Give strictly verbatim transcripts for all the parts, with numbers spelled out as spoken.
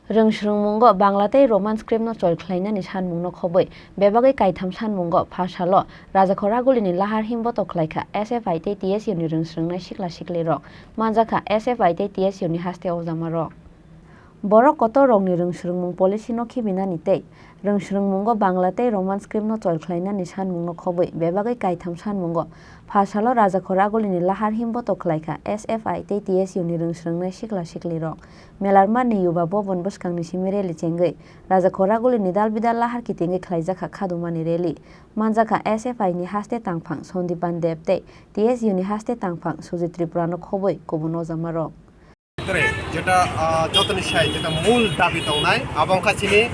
Rwng swrwngmungo Bangla tei Roman script no chol khlainani sanmungno khobwi bebagwi kaitham sanmungo pha salo Rajakhor Agulini lahar himboto khlaikha S F I tei T S U ni rwng swrwngnai sikla siklirok manjakha S F I tei T S U ni haste ojamarok. Borok kotor rokni rwng swrwngmung policy no khibinani tei rwng swrwngmungo Bangla tei Roman script no chol khlainani sanmungno khobwi bebagwi kaitham sanmungo pha salo Rajakhor Agulini lahar himboto khlaikha S F I tei T S U ni rwng swrwngnai sikla siklirok. Melarmani Yuba Bhavan bwskangni simi rally chengwi Rajakhor Agulini dal bidal lahar kitingwi khlaijakha khadumani rally. Manjakha S F I ni haste tangphang Sandipan Deb tei T S U ni haste tangphang Sujit Tripura no khobwi kubun ojamarok. Tre, jeta, ah, jotoni sai, jeta mul dabi tongnai, abo wngkha chini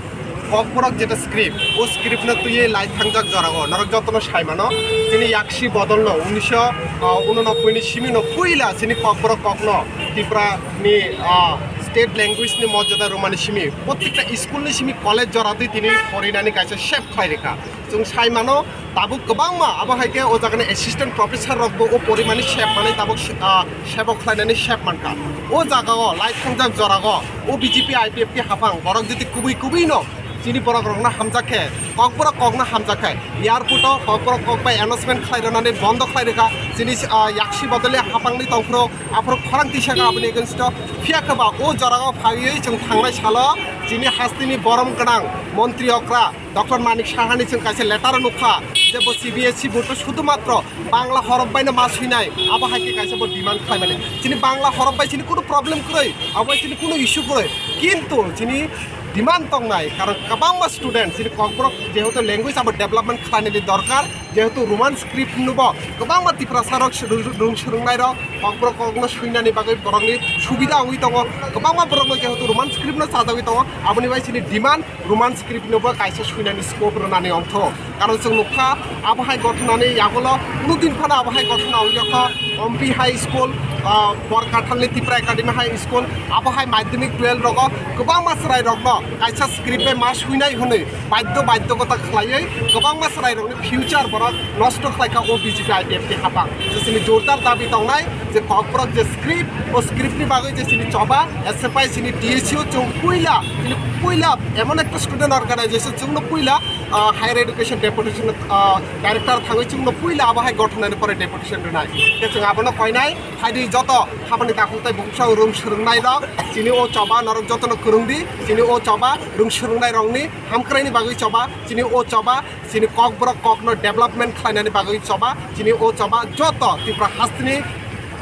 Kokborok jeta script, o script no twiwi lai thangjak jorao, norok jotono sai mano, chini yaksi bodol no, unisho, ah, unonobboi ni simi no puila chini Kokborok kok no Tripura ni, ah, state language ni mojada Romani simi, prottekta school ni simi college jora twi tini porinani kaisa shape khlai rikha. Chwng sai mano, tabuk kwbangma, abo hai khe o jagani assistant professor rokbo o porimani sep manwi tabuk, ah, sebo khlainani sep mankha. O jagao lai thangjak jorao o B J P I P F T haphang borok jodi kubui kubui no chini borok rokno hamjak khe, Kokborok kokno hamjak khe, airport o Kokborok kok bai announcement khlai rwnani bondo khlai rwkha. Chini, ah, yaksi bodoli haphangni tongphuru aphuru khorang tisa kha aboni against o. Phiya khe ba o jorao phaiwi chwng thangnai salo chini hasteni borom gwnang montri okra Doctor Manik Sahani chwng kaisa letter o nukha je bo C B S E board o sudhumatro Bangla horop baino ma swinai, abo hai khe kaisa bo demand khlaimani. Chini Bangla horop bai chini kunu problem kwrwi, abo bai chini kunu issue kwrwi, kintu chini demand tongnai, karon kwbangma student chini Kokborok jehetu language abo development khlainani dorkar, jehetu Roman script no bo kwbangma Tiprasa rok rung swrwngnairok Kokborok kokno swinani bagwi borokni subida wngwi tongo, kwbangma borokno jehetu Roman script no chajagwi tongo, aboni bai chini demand Roman script no bo kaisa swinani scope rwnani ongtho. Karon chwng nukha, abo hai gothonani yagulo kunu din phano abo hai gothona wngya kha. Ompi High School, ah, Borkathalni Tipra Academy High School, abo hai madhyamik twelve rogo kwbangma chwrai rokno kaisa script bai ma swinai hwnwi badhyo badhyokota khlaiwi kwbangma chwrai rokni future borok nosto khlai kha o B J P I P F T haphang. Je chini jordar dabi tongnai je Kokborok je script, o script ni bagwi je chini choba, S F I chini D S U chwng puila, chini puila emon ekta student organization chwngno puila, ah, higher education deputation, ah, director thangwi chwngno puila abo hai gothonani pore deputation rwnai. Khe chwng abono koinai, phaidi joto habani takhuk tei bukhuksao rwng swrwngnairok, chini o choba norok jotono kwrwngdi, chini o choba rwng swrwngnairokni hamkraini bagwi choba, chini o choba, chini Kokborok kokno development khlainani bagwi choba, chini o choba joto Tripura hasteni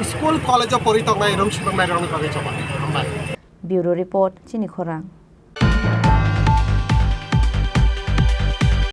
school, college o pori tongnai rwng swrwngnairokni bagwi choba. Hambai. Bureau Report, Chini Khorang.